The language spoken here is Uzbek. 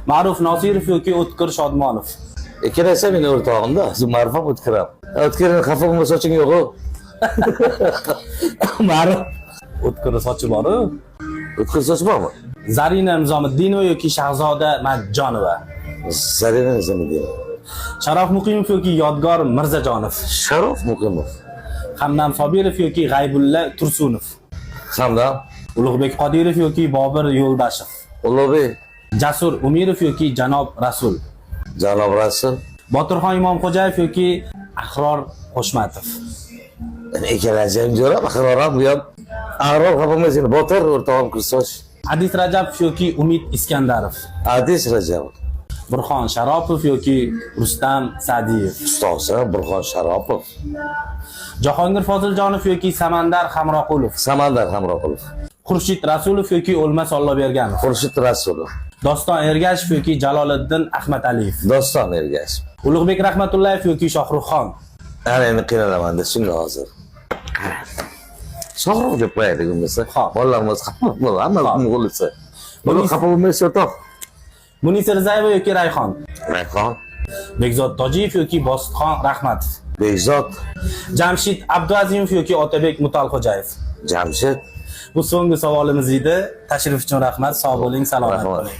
Ma'ruf Nosirov yoki O'tkir Shodmonov? Ikkalasi meni o'rtog'imda. Ma'ruf ham, O'tkir ham. O'tkir, xafa bo'lma, soching yo'q-u. Ma'ruf. O'tkir sochi bor-u. O'tkir soch bormi? Zarina Nizomiddinova yoki Shahzoda Matjonova? Zarina Nizomiddinova. Sharof Muqimov yoki Yodgor Mirzajonov? Sharof Muqimov. Hamdam Sobirov yoki G'aybulla Tursunov? Hamdam. Ulug'bek Qodirov yoki Bobur Yo'ldashev? Ulug'bek. Jasur Umirov yoki Janob Rasul? Janob Rasul. Botirxon Imomxo'jayev yoki Ahror Qo'shmatov? Ikkalasi ham jo'ram, Ahror ham, bu ham. Ahror, xafa bo'lma seni. Botir o'rtog'im, soch. Adis Rajabov yoki Umid Iskandarov? Adis Rajabov. Burxon Sharopov yoki Rustam Sa'diyev? Ustozim Burxon Sharopov. Jahongir Foziljonov yoki Samandar Hamroqulov? Samandar Hamroqulov. Xurshid Rasulov yoki O'lmas Olloberganov? Xurshid Rasulov. Doston Ergashev yoki Jaloliddin Ahmadaliyev? Doston Ergashev. Ulug'bek Rahmatullayev yoki Shohruxxon? Ana endi qiynalaman-da shunga hozir. Shohruh deb qo'yaylik bo'lmasa. Xo'p. Bolalarimiz xafa bo'ladi, hamma muxlisi. Buni xafa bo'lmaysiz, o'rtoq. Munisa Rizayeva yoki Rayhon? Rayhon. Bekzod Tojiyev yoki Bositxon Rahmatov? Bekzod. Jamshid Abduazimov yoki Otabek Mutalxo'jayev? Jamshid. Bu so'nggi savolimiz edi. Tashrif uchun rahmat. Sog' bo'ling, salomat Rahmat. bo'ling.